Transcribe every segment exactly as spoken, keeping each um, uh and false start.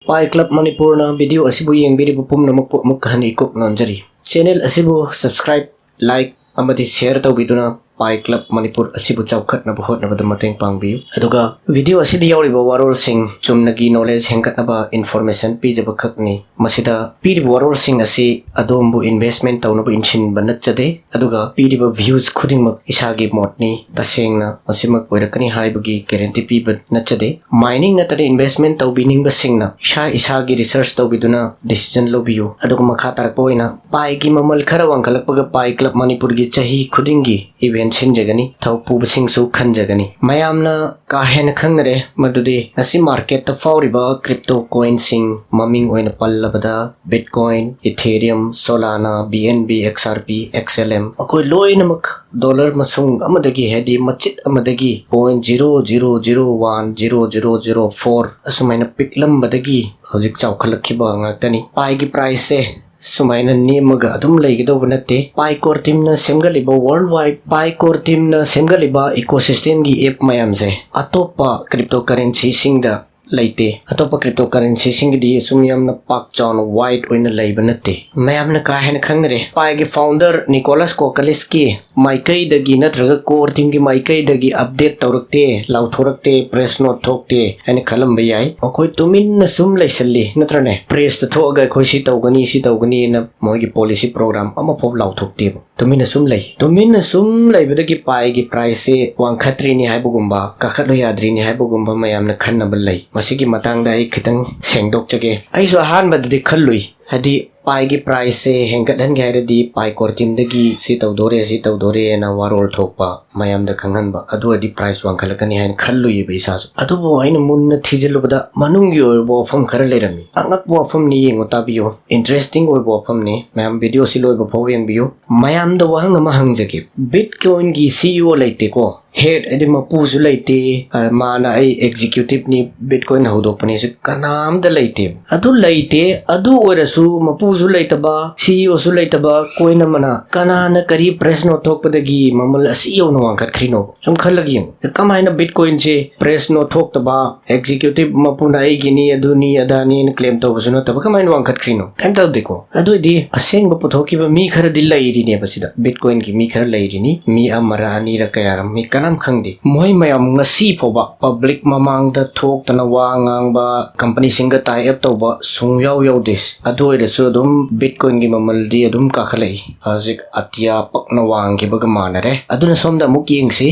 Pi Club Manipurꯅ video ꯑꯁꯤꯕꯨ ꯌꯦꯡꯕꯤꯔꯤꯕ ꯄꯨꯝꯅꯃꯛꯄꯨ ꯑꯃꯨꯛꯀ ꯍꯟꯅ ꯏꯀꯣꯛ ꯅꯣꯟꯖꯔꯤ꯫ Channel ꯑꯁꯤꯕꯨ subscribe, like ꯑꯃꯗꯤ share ꯇꯧꯕꯤꯗꯨꯅ Pi Club Manipur ꯑꯁꯤꯕꯨ ꯆꯥꯎꯈꯠꯅꯕ ꯍꯣꯠꯅꯕꯗ ꯃꯇꯦꯡ ꯄꯥꯡꯕꯤꯌꯨ꯫ ꯑꯗꯨꯒ video ꯑꯁꯤꯗ ꯌꯥꯎꯔꯤꯕ ꯋꯥꯔꯣꯜꯁꯤꯡ ꯆꯨꯝꯅꯒꯤ knowledge ꯍꯦꯟꯒꯠꯅꯕ information ꯄꯤꯖꯕ ꯈꯛꯅꯤ꯫ ꯃꯁꯤꯗ ꯄꯤꯔꯤꯕ ꯋꯥꯔꯣꯜꯁꯤꯡ ꯑꯁꯤ ꯑꯗꯣꯝꯕꯨ investment ꯇꯧꯅꯕ ꯏꯟꯁꯤꯟꯕ ꯅꯠꯆꯗꯦ, ꯑꯗꯨꯒ ꯄꯤꯔꯤꯕ views ꯈꯨꯗꯤꯡꯃꯛ ꯏꯁꯥꯒꯤ ꯃꯣꯠꯅꯤ꯫ ꯇꯁꯦꯡꯅ ꯃꯁꯤꯃꯛ ꯑꯣꯏꯔꯛꯀꯅꯤ ꯍꯥꯏꯕꯒꯤ guarantee ꯄꯤꯕ ꯅꯠꯆꯗꯦ꯫ Mining ꯅꯠꯇ꯭ꯔꯒ investment ꯇꯧꯕꯤꯅꯤꯡꯕꯁꯤꯡꯅ ꯏꯁꯥ ꯏꯁꯥꯒꯤ research ꯇꯧꯕꯤꯗꯨꯅ decision ꯂꯧꯕꯤꯌꯨ꯫ ꯑꯗꯨꯒ ꯃꯈꯥ ꯇꯥꯔꯛꯄ ꯑꯣꯏꯅ Piꯒꯤ ꯃꯃꯜ ꯈꯔ ꯋꯥꯡꯈꯠꯂꯛꯄꯒ Pi Club ꯃꯅꯤꯄꯨꯔꯒꯤ ꯆꯍꯤ ꯈꯨꯗꯤꯡꯒꯤ event ꯁꯤꯟꯖꯒꯅꯤ꯫ ꯊꯧ ꯄꯨꯕꯁꯤꯡꯁꯨ ꯈꯟꯖꯒꯅꯤ꯫ ꯃꯌꯥꯝꯅ ꯀꯥ ꯍꯦꯟꯅ ꯈꯪꯅꯔꯦ ꯃꯗꯨꯗꯤ ꯉꯁꯤ marketꯇ ꯐꯥꯎꯔꯤꯕ crypto coinꯁꯤꯡ, ꯃꯃꯤꯡ ꯑꯣꯏꯅ ꯄꯜꯂꯕꯗ Bitcoin, Ethereum, Solana, B N B, X R P, X L M, ꯃꯈꯣꯏ ꯂꯣꯏꯅꯃꯛ dollar ꯃꯁꯨꯡ ꯑꯃꯗꯒꯤ, ꯍꯥꯏꯗꯤ ꯃꯆꯤꯠ ꯑꯃꯗꯒꯤ point zero zero zero one zero zero zero four ꯑꯁꯨꯃꯥꯏꯅ ꯄꯤꯛꯂꯝꯕꯗꯒꯤ ꯍꯧꯖꯤꯛ ꯆꯥꯎꯈꯠꯂꯛꯈꯤꯕ ꯉꯥꯛꯇꯅꯤ꯫ Piꯒꯤ priceꯁꯦ ꯁꯨꯃꯥꯏꯅ ꯅꯦꯝꯃꯒ ꯑꯗꯨꯝ ꯂꯩꯒꯗꯧꯕ ꯅꯠꯇꯦ꯫ Pi Core Teamꯅ ꯁꯦꯝꯒꯠꯂꯤꯕ, worldwide Pi Core Teamꯅ ꯁꯦꯝꯒꯠꯂꯤꯕ ecosystemꯒꯤ app ꯃꯌꯥꯝꯁꯦ ꯑꯇꯣꯞꯄ cryptocurrencyꯁꯤꯡꯗ ꯂꯩꯇꯦ꯫ ꯑꯇꯣꯞꯄ cryptocurrencyꯁꯤꯡꯒꯤꯗꯤ ꯑꯁꯨꯝ ꯌꯥꯝꯅ ꯄꯥꯛ ꯆꯥꯎꯅ wide ꯑꯣꯏꯅ ꯂꯩꯕ ꯅꯠꯇꯦ꯫ ꯃꯌꯥꯝꯅ ꯀꯥ ꯍꯦꯟꯅ ꯈꯪꯅꯔꯦ꯫ Piꯒꯤ founder Nicolas Kokalisꯀꯤ ꯃꯥꯏꯀꯩꯗꯒꯤ ꯅꯠꯇ꯭ꯔꯒ Core Teamꯒꯤ ꯃꯥꯏꯀꯩꯗꯒꯤ update ꯇꯧꯔꯛꯇꯦ, ꯂꯥꯎꯊꯣꯔꯛꯇꯦ, press note ꯊꯣꯛꯇꯦ ꯍꯥꯏꯅ ꯈꯜꯂꯝꯕ ꯌꯥꯏ꯫ ꯃꯈꯣꯏ ꯇꯨꯃꯤꯟꯅ ꯁꯨꯝ ꯂꯩꯁꯜꯂꯤ, ꯅꯠꯇ꯭ꯔꯅꯦ? Pressꯇ ꯊꯣꯛꯑꯒ ꯑꯩꯈꯣꯏ ꯁꯤ ꯇꯧꯒꯅꯤ, ꯁꯤ ꯇꯧꯒꯅꯤꯅ ꯃꯣꯏꯒꯤ policy program ꯑꯃꯐꯥꯎ ꯂꯥꯎꯊꯣꯛꯇꯦꯕ꯫ ꯇꯨꯃꯤꯟꯅ ꯁꯨꯝ ꯂꯩ꯫ ꯇꯨꯃꯤꯟꯅ ꯁꯨꯝ ꯂꯩꯕꯗꯒꯤ Piꯒꯤ priceꯁꯦ ꯋꯥꯡꯈꯠꯇ꯭ꯔꯤꯅꯤ ꯍꯥꯏꯕꯒꯨꯝꯕ, ꯀꯥꯈꯠꯂꯨ ꯌꯥꯗ꯭ꯔꯤꯅꯤ ꯍꯥꯏꯕꯒꯨꯝꯕ ꯃꯌꯥꯝꯅ ꯈꯟꯅꯕ ꯂꯩ꯫ ꯃꯁꯤꯒꯤ ꯃꯇꯥꯡꯗ ꯑꯩ ꯈꯤꯇꯪ ꯁꯦꯡꯗꯣꯛꯆꯒꯦ꯫ ꯑꯩꯁꯨ ꯑꯍꯥꯟꯕꯗꯗꯤ ꯈꯜꯂꯨꯏ, ꯍꯥꯏꯗꯤ Piꯒꯤ priceꯁꯦ ꯍꯦꯟꯒꯠꯍꯟꯒꯦ ꯍꯥꯏꯔꯗꯤ Pi Core Teamꯗꯒꯤ ꯁꯤ ꯇꯧꯗꯣꯔꯦ, ꯁꯤ ꯇꯧꯗꯣꯔꯦꯅ ꯋꯥꯔꯣꯜ ꯊꯣꯛꯄ, ꯃꯌꯥꯝꯗ ꯈꯪꯍꯟꯕ, ꯑꯗꯨ ꯑꯣꯏꯔꯗꯤ price ꯋꯥꯡꯈꯠꯂꯛꯀꯅꯤ ꯍꯥꯏꯅ ꯈꯜꯂꯨꯏꯕ ꯏꯁꯥꯁꯨ꯫ ꯑꯗꯨꯕꯨ ꯑꯩꯅ ꯃꯨꯟꯅ ꯊꯤꯖꯤꯜꯂꯨꯕꯗ ꯃꯅꯨꯡꯒꯤ ꯑꯣꯏꯕ ꯋꯥꯐꯝ ꯈꯔ ꯂꯩꯔꯝꯃꯤ꯫ ꯑꯉꯛꯄ ꯋꯥꯐꯝꯅꯤ, ꯌꯦꯡꯉꯨ ꯇꯥꯕꯤꯌꯨ꯫ Interesting ꯑꯣꯏꯕ ꯋꯥꯐꯝꯅꯤ꯫ ꯃꯌꯥꯝ videoꯁꯤ ꯂꯣꯏꯕ ꯐꯥꯎ ꯌꯦꯡꯕꯤꯌꯨ꯫ ꯃꯌꯥꯝꯗ ꯋꯥꯍꯪ ꯑꯃ ꯍꯪꯖꯒꯦ꯫ Bitcoinꯒꯤ CEO ꯂꯩꯇꯦꯀꯣ? Head ꯍꯥꯏꯗꯤ ꯃꯄꯨꯁꯨ ꯂꯩꯇꯦ꯫ ꯑ, ꯃꯥꯅ "ꯑꯩ executiveꯅꯤ, Bitcoin ꯍꯧꯗꯣꯛꯄꯅꯤ" ꯁꯤ ꯀꯅꯥꯝꯇ ꯂꯩꯇꯦꯕ꯫ ꯑꯗꯨ ꯂꯩꯇꯦ, ꯑꯗꯨ ꯑꯣꯏꯔꯁꯨ ꯁꯨ ꯃꯄꯨꯁꯨ ꯂꯩꯇꯕ, ꯁꯤꯏꯑꯣꯁꯨ ꯂꯩꯇꯕ ꯀꯣꯏꯟ ꯑꯃꯅ ꯀꯅꯥꯅ ꯀꯔꯤ ꯄ꯭ꯔꯦꯁ ꯅꯣꯠ ꯊꯣꯛꯄꯗꯒꯤ ꯃꯃꯜ ꯑꯁꯤ ꯌꯧꯅ ꯋꯥꯡꯈꯠꯈ꯭ꯔꯤꯅꯣ? ꯁꯨꯝ ꯈꯜꯂꯒ ꯌꯦꯡꯉꯨ, ꯀꯃꯥꯏꯅ ꯕꯤꯠꯀꯣꯏꯟꯁꯦ ꯄ꯭ꯔꯦꯁ ꯅꯣꯠ ꯊꯣꯛꯇꯕ, ꯑꯦꯛꯖꯤꯀ꯭ꯌꯨꯇꯤꯚ ꯃꯄꯨꯅ ꯑꯩꯒꯤꯅꯤ, ꯑꯗꯨꯅꯤ, ꯑꯗꯥꯅꯤꯅ ꯀ꯭ꯂꯦꯝ ꯇꯧꯕꯁꯨ ꯅꯠꯇꯕ ꯀꯃꯥꯏꯅ ꯋꯥꯡꯈꯠꯈ꯭ꯔꯤꯅꯣ? ꯀꯩꯝ ꯇꯧꯗꯦꯀꯣ꯫ ꯑꯗꯨ ꯑꯣꯏꯗꯤ ꯑꯁꯦꯡꯕ ꯄꯨꯊꯣꯛꯈꯤꯕ ꯃꯤ ꯈꯔꯗꯤ ꯂꯩꯔꯤꯅꯦꯕ ꯁꯤꯗ, ꯕꯤꯠꯀꯣꯏꯟꯒꯤ ꯃꯤ ꯈꯔ ꯂꯩꯔꯤꯅꯤ, ꯃꯤ ꯑꯃꯔ ꯑꯅꯤꯔ ꯀꯌꯥꯔ, ꯃꯤ ꯀꯅꯥꯝ ꯈꯪꯗꯦ꯫ ꯃꯣꯏ ꯃꯌꯥꯝ ꯉꯁꯤ ꯐꯥꯎꯕ ꯄꯕ꯭ꯂꯤꯛ ꯃꯃꯥꯡꯗ ꯊꯣꯛꯇꯅ ꯋꯥ ꯉꯥꯡꯕ, ꯀꯝꯄꯅꯤꯁꯤꯡꯒ ꯇꯥꯏ ꯑꯞ ꯇꯧꯕ ꯁꯨꯡꯌꯥꯎ ꯌꯥꯎꯗꯦ꯫ ꯑꯗꯨ ꯑꯣꯏꯔꯁꯨ ꯑꯗꯨꯝ ꯕꯤꯠꯀꯣꯏꯟꯒꯤ ꯃꯃꯜꯗꯤ ꯑꯗꯨꯝ ꯀꯥꯈꯠꯂꯛꯏ꯫ ꯍꯧꯖꯤꯛ ꯑꯇꯤꯌꯥ ꯄꯛꯅ ꯋꯥꯡꯈꯤꯕꯒ ꯃꯥꯟꯅꯔꯦ꯫ ꯑꯗꯨꯅ ꯁꯣꯝꯗ ꯑꯃꯨꯛ ꯌꯦꯡꯁꯤ,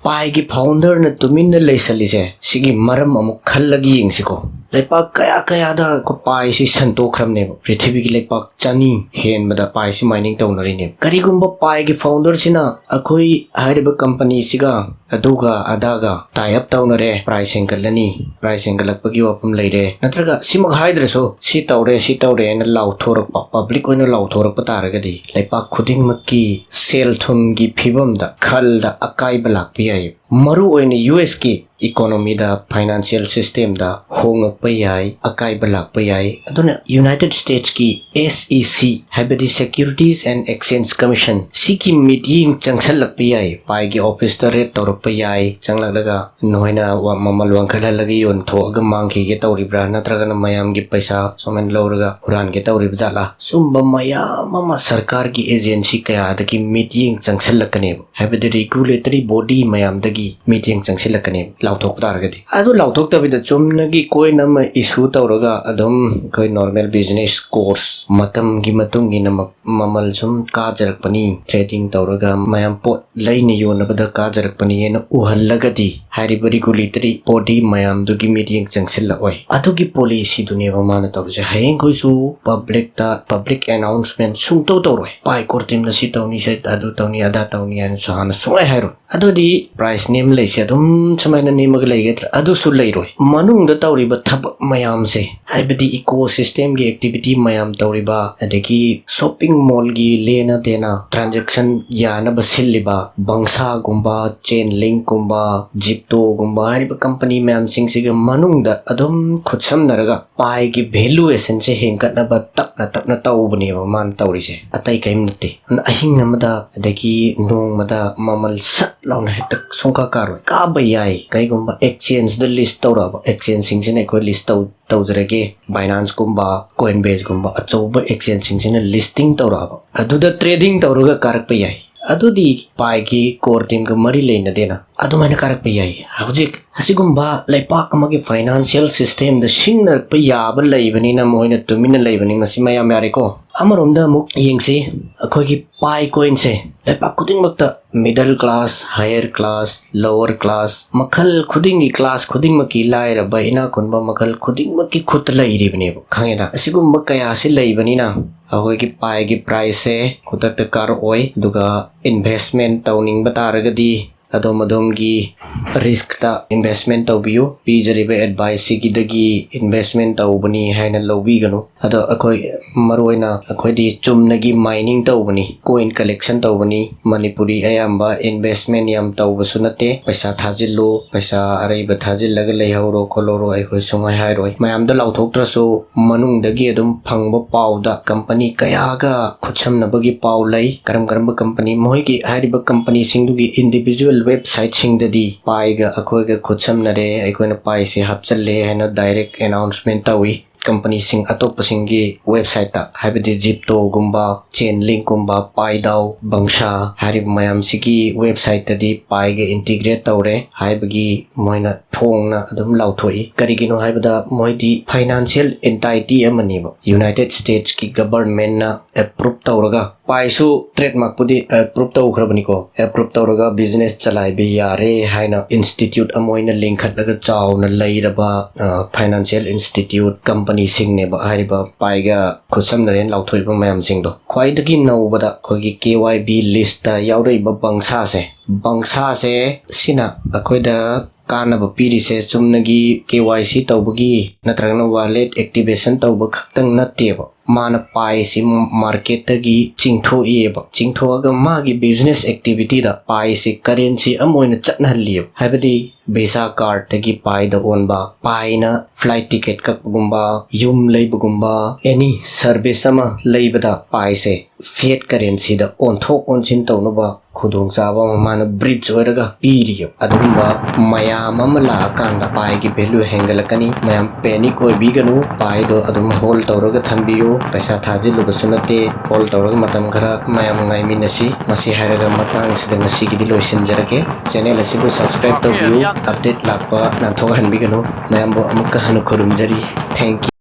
ꯄꯥꯏꯒꯤ ꯐꯥꯎꯟꯗꯔꯅ ꯇꯨꯃꯤꯟꯅ ꯂꯩꯁꯜꯂꯤꯁꯦ ꯁꯤꯒꯤ ꯃꯔꯝ ꯑꯃꯨꯛ ꯈꯜꯂꯒ ꯌꯦꯡꯁꯤꯀꯣ꯫ ꯂꯩꯄꯥꯛ ꯀꯌꯥ ꯀꯌꯥꯗ ꯑꯩꯈꯣꯏ ꯄꯥꯏꯁꯤ ꯁꯟꯇꯣꯛꯈ꯭ꯔꯕꯅꯦꯕ꯫ ꯄ꯭ꯔꯤꯊꯤꯕꯤꯒꯤ ꯂꯩꯄꯥꯛ ꯆꯅꯤ ꯍꯦꯟꯕꯗ ꯄꯥꯏꯁꯤ ꯃꯥꯏꯅꯤꯡ ꯇꯧꯅꯔꯤꯅꯦꯕ꯫ ꯀꯔꯤꯒꯨꯝꯕ ꯄꯥꯏꯒꯤ ꯐꯥꯎꯟꯗꯔꯁꯤꯅ ꯑꯩꯈꯣꯏ ꯍꯥꯏꯔꯤꯕ ꯀꯝꯄꯅꯤꯁꯤꯒ ꯑꯗꯨꯒ ꯑꯗꯥꯒ ꯇꯥꯏ ꯑꯞ ꯇꯧꯅꯔꯦ, ꯄ꯭ꯔꯥꯏꯁ ꯍꯦꯟꯒꯠꯂꯅꯤ, ꯄ꯭ꯔꯥꯏꯁ ꯍꯦꯟꯒꯠꯂꯛꯄꯒꯤ ꯋꯥꯐꯝ ꯂꯩꯔꯦ, ꯅꯠꯇ꯭ꯔꯒ ꯁꯤꯃꯛ ꯍꯥꯏꯗ꯭ꯔꯁꯨ ꯁꯤ ꯇꯧꯔꯦ, ꯁꯤ ꯇꯧꯔꯦ ꯍꯥꯏꯅ ꯂꯥꯎꯊꯣꯔꯛꯄ, ꯄꯕ꯭ꯂꯤꯛ ꯑꯣꯏꯅ ꯂꯥꯎꯊꯣꯔꯛꯄ ꯇꯥꯔꯒꯗꯤ ꯂꯩꯄꯥꯛ ꯈꯨꯗꯤꯡꯃꯛꯀꯤ ꯁꯦꯜ ꯊꯨꯝꯒꯤ ꯐꯤꯕꯝꯗ, ꯈꯜꯗ ꯑꯀꯥꯏꯕ ꯂꯥꯛꯄ ꯌꯥꯏ꯫ ꯃꯔꯨ ꯑꯣꯏꯅ ꯌꯨ ꯑꯦꯁꯀꯤ ꯏꯀꯣꯅꯣꯃꯤꯗ, ꯐꯥꯏꯅꯥꯟꯁꯤꯌꯦꯜ ꯁꯤꯁꯇꯦꯝꯗ ꯍꯣꯡꯉꯛꯄ ꯌꯥꯏ, ꯑꯀꯥꯏꯕ ꯂꯥꯛꯄ ꯌꯥꯏ꯫ ꯑꯗꯨꯅ ꯌꯨꯅꯥꯏꯇꯦꯗ ꯁ꯭ꯇꯦꯠꯁꯀꯤ ꯑꯦꯁ ꯏ ꯁꯤ, ꯍꯥꯏꯕꯗꯤ ꯁꯦꯀ꯭ꯌꯨꯔꯤꯇꯤꯁ ꯑꯦꯟ ꯑꯦꯛꯁꯆꯦꯟꯖ ꯀꯃꯤꯁꯟ, ꯁꯤꯒꯤ ꯃꯤꯠꯌꯦꯡ ꯆꯪꯁꯜꯂꯛꯄ ꯌꯥꯏ꯫ ꯄꯥꯏꯒꯤ ꯑꯣꯐꯤꯁꯇ ꯔꯦꯗ ꯇꯧꯔꯛꯄ ꯌꯥꯏ, ꯆꯪꯂꯛꯂꯒ ꯅꯣꯏꯅ ꯋꯥ-, ꯃꯃꯜ ꯋꯥꯡꯈꯠꯍꯜꯂꯒ ꯌꯣꯟꯊꯣꯛꯑꯒ ꯃꯥꯡꯈꯤꯒꯦ ꯇꯧꯔꯤꯕ꯭ꯔꯥ, ꯅꯠꯇ꯭ꯔꯒꯅ ꯃꯌꯥꯝꯒꯤ ꯄꯩꯁꯥ ꯁꯨꯃꯥꯏꯅ ꯂꯧꯔꯒ ꯍꯨꯔꯥꯟꯒꯦ ꯇꯧꯔꯤꯕ ꯖꯥꯠꯂꯥ? ꯁꯨꯝꯕ ꯃꯌꯥꯝ ꯑꯃ ꯁꯔꯀꯥꯔꯒꯤ ꯑꯦꯖꯦꯟꯁꯤ ꯀꯌꯥꯗꯒꯤ ꯃꯤꯠꯌꯦꯡ ꯆꯪꯁꯜꯂꯛꯀꯅꯦꯕ꯫ ꯍꯥꯏꯕꯗꯤ ꯔꯤꯒꯨꯂꯦꯇꯔꯤ ꯕꯣꯗꯤ ꯃꯌꯥꯝꯗꯒꯤ ꯃꯤꯠꯌꯦꯡ ꯆꯪꯁꯤꯜꯂꯛꯀꯅꯤ ꯂꯥꯎꯊꯣꯛꯄ ꯇꯥꯔꯒꯗꯤ꯫ ꯑꯗꯨ ꯂꯥꯎꯊꯣꯛꯇꯕꯤꯗ ꯆꯨꯝꯅꯒꯤ ꯀꯣꯏꯟ ꯑꯃ ꯏꯁꯨ ꯇꯧꯔꯒ ꯑꯗꯨꯝ ꯑꯩꯈꯣꯏ ꯅꯣꯔꯃꯦꯜ ꯕꯤꯖꯤꯅꯦꯁ ꯀꯣꯔꯁ, ꯃꯇꯝꯒꯤ ꯃꯇꯨꯡ ꯏꯟꯅ ꯃ-, ꯃꯃꯜ ꯁꯨꯝ ꯀꯥꯖꯔꯛꯄꯅꯤ, ꯇ꯭ꯔꯦꯗꯤꯡ ꯇꯧꯔꯒ ꯃꯌꯥꯝ ꯄꯣꯠ ꯂꯩꯅ ꯌꯣꯟꯅꯕꯗ ꯀꯥꯖꯔꯛꯄꯅꯤ ꯍꯥꯏꯅ ꯎꯍꯜꯂꯒꯗꯤ ꯍꯥꯏꯔꯤꯕ ꯔꯤꯒꯨꯂꯦꯇꯔꯤ ꯕꯣꯗꯤ ꯃꯌꯥꯝꯗꯨꯒꯤ ꯃꯤꯠꯌꯦꯡ ꯆꯪꯁꯤꯜꯂꯛꯑꯣꯏ꯫ ꯑꯗꯨꯒꯤ ꯄꯣꯂꯤꯁꯤꯗꯨꯅꯦꯕ ꯃꯥꯅ ꯇꯧꯔꯤꯁꯦ꯫ ꯍꯌꯦꯡꯈꯣꯏꯁꯨ ꯄꯕ꯭ꯂꯤꯛꯇ ꯄꯕ꯭ꯂꯤꯛ ꯑꯦꯅꯥꯎꯟꯁꯃꯦꯟ ꯁꯨꯡꯇꯧ ꯇꯧꯔꯣꯏ꯫ ꯄꯥꯏ ꯀꯣꯔ ꯇꯤꯝꯅ ꯁꯤ ꯇꯧꯅꯤ, ꯁꯤ ꯑꯗꯨ ꯇꯧꯅꯤ, ꯑꯗꯥ ꯇꯧꯅꯤ ꯍꯥꯏꯅꯁꯨ ꯍꯥꯟꯅ ꯁꯨꯡꯍꯥꯏ ꯍꯥꯏꯔꯣꯏ꯫ ꯑꯗꯨꯗꯤ ꯄ꯭ꯔꯥꯏꯁ ꯅꯦꯝ ꯂꯩꯁꯦ ꯑꯗꯨꯝ ꯁꯨꯃꯥꯏꯅ ꯅꯦꯝꯃꯒ ꯂꯩꯒꯗ꯭ꯔꯥ? ꯑꯗꯨꯁꯨ ꯂꯩꯔꯣꯏ꯫ ꯃꯅꯨꯡꯗ ꯇꯧꯔꯤꯕ ꯊꯕꯛ ꯃꯌꯥꯝꯁꯦ, ꯍꯥꯏꯕꯗꯤ ecosystemꯒꯤ activity ꯃꯌꯥꯝ ꯇꯧꯔꯤꯕ, ꯑꯗꯒꯤ shopping mallꯒꯤ ꯂꯦꯅ ꯇꯦꯅ transaction ꯌꯥꯅꯕ ꯁꯤꯜꯂꯤꯕ Bangsaꯒꯨꯝꯕ, Chainlinkꯀꯨꯝꯕ, Zeptoꯒꯨꯝꯕ ꯍꯥꯏꯔꯤꯕ company ꯃꯌꯥꯝꯁꯤꯡꯁꯤꯒ ꯃꯅꯨꯡꯗ ꯑꯗꯨꯝ ꯈꯨꯠꯁꯝꯅꯔꯒ Piꯒꯤ valuationꯁꯦ ꯍꯦꯟꯒꯠꯅꯕ ꯇꯞꯅ ꯇꯞꯅ ꯇꯧꯕꯅꯦꯕ ꯃꯥꯅ ꯇꯧꯔꯤꯁꯦ, ꯑꯇꯩ ꯀꯔꯤꯝ ꯅꯠꯇꯦ꯫ ꯑꯗꯨꯅ ꯑꯍꯤꯡ ꯑꯃꯗ, ꯑꯗꯒꯤ ꯅꯣꯡꯃꯗ ꯃꯃꯜ ꯁꯠ ꯂꯥꯎꯅ ꯍꯦꯛꯇ ꯁꯨꯡꯀꯥ ꯀꯥꯔꯣꯏ꯫ ꯀꯥꯕ ꯌꯥꯏ, ꯀꯩꯒꯨꯝꯕ exchangeꯗ list ꯇꯧꯔꯛꯑꯕ, exchangeꯁꯤꯡꯁꯤꯅ ꯑꯩꯈꯣꯏ list ꯇꯧ ꯇꯧꯖꯔꯒꯦ, Binanceꯀꯨꯝꯕ, Coinbaseꯀꯨꯝꯕ ꯑꯆꯧꯕ exchangeꯁꯤꯡꯁꯤꯅ listing ꯇꯧꯔꯛꯑꯕ, ꯑꯗꯨꯗ trading ꯇꯧꯔꯒ ꯀꯥꯔꯛꯄ ꯌꯥꯏ꯫ ꯑꯗꯨꯗꯤ Piꯒꯤ core themeꯒ ꯃꯔꯤ ꯂꯩꯅꯗꯦꯅ, ꯑꯗꯨꯃꯥꯏꯅ ꯀꯥꯔꯛꯄ ꯌꯥꯏ꯫ ꯍꯧꯖꯤꯛ ꯑꯁꯤꯒꯨꯝꯕ ꯂꯩꯄꯥꯛ ꯑꯃꯒꯤ financial systemꯗ ꯁꯤꯡꯅꯔꯛꯄ ꯌꯥꯕ ꯂꯩꯕꯅꯤꯅ ꯃꯣꯏꯅ ꯇꯨꯃꯤꯟꯅ ꯂꯩꯕꯅꯤ, ꯃꯁꯤ ꯃꯌꯥꯝ ꯌꯥꯔꯦꯀꯣ꯫ ꯑꯃꯔꯣꯝꯗ ꯑꯃꯨꯛ ꯌꯦꯡꯁꯤ, ꯑꯩꯈꯣꯏꯒꯤ Pi coinꯁꯦ ꯂꯩꯄꯥꯛ ꯈꯨꯗꯤꯡꯃꯛꯇ middle class, higher class, lower class, ꯃꯈꯜ ꯈꯨꯗꯤꯡꯒꯤ, class ꯈꯨꯗꯤꯡꯃꯛꯀꯤ, ꯂꯥꯏꯔꯕ ꯏꯅꯥꯛ ꯈꯨꯟꯕ ꯃꯈꯜ ꯈꯨꯗꯤꯡꯃꯛꯀꯤ ꯈꯨꯠꯇ ꯂꯩꯔꯤꯕꯅꯦꯕ, ꯈꯪꯉꯦꯅ? ꯑꯁꯤꯒꯨꯝꯕ ꯀꯌꯥꯁꯤ ꯂꯩꯕꯅꯤꯅ ꯑꯩꯈꯣꯏꯒꯤ Piꯒꯤ priceꯁꯦ ꯈꯨꯗꯛꯇ ꯀꯥꯔꯛꯑꯣꯏ꯫ ꯑꯗꯨꯒ investment ꯇꯧꯅꯤꯡꯕ ꯇꯥꯔꯒꯗꯤ ꯑꯗꯣꯝ ꯑꯗꯣꯝꯒꯤ riskꯇ investment ꯇꯧꯕꯤꯌꯨ꯫ ꯄꯤꯖꯔꯤꯕ adviceꯁꯤꯒꯤꯗꯒꯤ investment ꯇꯧꯕꯅꯤ ꯍꯥꯏꯅ ꯂꯧꯕꯤꯒꯅꯨ꯫ ꯑꯗꯣ ꯑꯩꯈꯣꯏ, ꯃꯔꯨꯑꯣꯏꯅ ꯑꯩꯈꯣꯏꯗꯤ ꯆꯨꯝꯅꯒꯤ mining ꯇꯧꯕꯅꯤ, coin collection ꯇꯧꯕꯅꯤ꯫ ꯃꯅꯤꯄꯨꯔꯤ ꯑꯌꯥꯝꯕ investment ꯌꯥꯝ ꯇꯧꯕꯁꯨ ꯅꯠꯇꯦ꯫ ꯄꯩꯁꯥ ꯊꯥꯖꯤꯜꯂꯨ, ꯄꯩꯁꯥ ꯑꯔꯩꯕ ꯊꯥꯖꯤꯜꯂꯒ ꯂꯩꯍꯧꯔꯣ ꯈꯣꯠꯂꯧꯔꯣ ꯑꯩꯈꯣꯏ ꯁꯨꯡꯍꯥꯏ ꯍꯥꯏꯔꯣꯏ꯫ ꯃꯌꯥꯝꯗ ꯂꯥꯎꯊꯣꯛꯇ꯭ꯔꯁꯨ ꯃꯅꯨꯡꯗꯒꯤ ꯑꯗꯨꯝ ꯐꯪꯕ ꯄꯥꯎꯗ company ꯀꯌꯥꯒ ꯈꯨꯠꯁꯝꯅꯕꯒꯤ ꯄꯥꯎ ꯂꯩ꯫ ꯀꯔꯝ ꯀꯔꯝꯕ company, ꯃꯈꯣꯏꯒꯤ ꯍꯥꯏꯔꯤꯕ companyꯁꯤꯡꯗꯨꯒꯤ individual websiteꯁꯤꯡꯗꯗꯤ Piꯒ ꯑꯩꯈꯣꯏꯒ ꯈꯨꯠꯁꯝꯅꯔꯦ, ꯑꯩꯈꯣꯏꯅ Piꯁꯦ ꯍꯥꯞꯆꯤꯜꯂꯦ ꯍꯥꯏꯅ direct announcement ꯇꯧꯏ꯫ Companyꯁꯤꯡ ꯑꯇꯣꯞꯄꯁꯤꯡꯒꯤ websiteꯇ, ꯍꯥꯏꯕꯗꯤ Zeptoꯒꯨꯝꯕ, Chainlinkꯀꯨꯝꯕ, PiDAO, Bangsa ꯍꯥꯏꯔꯤꯕ ꯃꯌꯥꯝꯁꯤꯒꯤ websiteꯇꯗꯤ Piꯒ integrate ꯇꯧꯔꯦ ꯍꯥꯏꯕꯒꯤ ꯃꯣꯏꯅ ꯐꯣꯡꯅ ꯑꯗꯨꯝ ꯂꯥꯎꯊꯣꯛꯏ꯫ ꯀꯔꯤꯒꯤꯅꯣ ꯍꯥꯏꯕꯗ ꯃꯣꯏꯗꯤ financial entity ꯑꯃꯅꯦꯕ, United Statesꯀꯤ governmentꯅ approve ꯇꯧꯔꯒ, Piꯁꯨ trademarkꯄꯨꯗꯤ approve ꯇꯧꯈ꯭ꯔꯕꯅꯤꯀꯣ, approve ꯇꯧꯔꯒ business ꯆꯂꯥꯏꯕ ꯌꯥꯔꯦ ꯍꯥꯏꯅ institute ꯑꯃ ꯑꯣꯏꯅ ꯂꯤꯡꯈꯠꯂꯒ ꯆꯥꯎꯅ ꯂꯩꯔꯕ, ꯑ, financial institute companyꯁꯤꯡꯅꯦꯕ ꯍꯥꯏꯔꯤꯕ Piꯒ ꯈꯨꯠꯁꯝꯅꯔꯦꯅ ꯂꯥꯎꯊꯣꯛꯏꯕ ꯃꯌꯥꯝꯁꯤꯡꯗꯣ꯫ ꯈ꯭ꯋꯥꯏꯗꯒꯤ ꯅꯧꯕꯗ ꯑꯩꯈꯣꯏꯒꯤ K Y B listꯇ ꯌꯥꯎꯔꯛꯏꯕ Bangsaꯁꯦ, Bangsaꯁꯦ ꯁꯤꯅ ꯑꯩꯈꯣꯏꯗ ꯀꯥꯟꯅꯕ ꯄꯤꯔꯤꯁꯦ ꯆꯨꯝꯅꯒꯤ ꯀꯦ ꯋꯥꯏ ꯁꯤ ꯇꯧꯕꯒꯤ ꯅꯠꯇ꯭ꯔꯒꯅ ꯋꯥꯂꯦꯠ ꯑꯦꯛꯇꯤꯚꯦꯁꯟ ꯇꯧꯕ ꯈꯛꯇꯪ ꯅꯠꯇꯦꯕ꯫ ꯃꯥꯅ ꯄꯥꯏꯁꯤ ꯃꯥꯔꯀꯦꯠꯇꯒꯤ ꯆꯤꯡꯊꯣꯛꯏꯑꯕ꯫ ꯆꯤꯡꯊꯣꯛꯑꯒ ꯃꯥꯒꯤ ꯕꯤꯖꯤꯅꯦꯁ ꯑꯦꯛꯇꯤꯚꯤꯇꯤꯗ ꯄꯥꯏꯁꯤ ꯀꯔꯦꯟꯁꯤ ꯑꯃ ꯑꯣꯏꯅ ꯆꯠꯅꯍꯜꯂꯤꯑꯕ꯫ ꯍꯥꯏꯕꯗꯤ ꯚꯤꯁꯥ ꯀꯥꯔꯠꯇꯒꯤ ꯄꯥꯏꯗ ꯑꯣꯟꯕ, ꯄꯥꯏꯅ ꯐ꯭ꯂꯥꯏꯠ ꯇꯤꯀꯦꯠ ꯀꯛꯄꯒꯨꯝꯕ, ꯌꯨꯝ ꯂꯩꯕꯒꯨꯝꯕ, ꯑꯦꯅꯤ ꯁꯔꯚꯤꯁ ꯑꯃ ꯂꯩꯕꯗ ꯄꯥꯏꯁꯦ ꯐꯤꯌꯦꯠ ꯀꯔꯦꯟꯁꯤꯗ ꯑꯣꯟꯊꯣꯛ ꯑꯣꯟꯁꯤꯟ ꯇꯧꯅꯕ ꯈꯨꯗꯣꯡꯆꯥꯕ ꯑꯃ ꯃꯥꯅ ꯕ꯭ꯔꯤꯖ ꯑꯣꯏꯔꯒ ꯄꯤꯔꯤꯑꯕ꯫ ꯑꯗꯨꯒꯨꯝꯕ ꯃꯌꯥꯝ ꯑꯃ ꯂꯥꯛꯑꯀꯥꯟꯗ ꯄꯥꯏꯒꯤ ꯚꯦꯂꯨ ꯍꯦꯟꯒꯠꯂꯛꯀꯅꯤ꯫ ꯃꯌꯥꯝ ꯄꯦꯅꯤꯛ ꯑꯣꯏꯕꯤꯒꯅꯨ, ꯄꯥꯏꯗꯣ ꯑꯗꯨꯝ ꯍꯣꯜ ꯇꯧꯔꯒ ꯊꯝꯕꯤꯌꯨ꯫ ꯄꯩꯁꯥ ꯊꯥꯖꯤꯜꯂꯨꯕꯁꯨ ꯅꯠꯇꯦ, ꯍꯣꯜ ꯇꯧꯔꯒ ꯃꯇꯝ ꯈꯔ ꯃꯌꯥꯝ ꯉꯥꯏꯃꯤꯟꯅꯁꯤ꯫ ꯃꯁꯤ ꯍꯥꯏꯔꯒ ꯃꯇꯥꯡꯁꯤꯗ ꯉꯁꯤꯒꯤꯗꯤ ꯂꯣꯏꯁꯤꯟꯖꯔꯒꯦ꯫ ꯆꯦꯅꯦꯜ ꯑꯁꯤꯕꯨ ꯁꯕꯁꯀ꯭ꯔꯥꯏꯕ ꯇꯧꯕꯤꯌꯨ, ꯑꯞꯗꯦꯠ ꯂꯥꯛꯄ ꯅꯥꯟꯊꯣꯛꯍꯟꯕꯤꯒꯅꯨ꯫ ꯃꯌꯥꯝꯕꯨ ꯑꯃꯨꯛꯀ ꯍꯟꯅ ꯈꯨꯔꯨꯝꯖꯔꯤ꯫ Thank you꯫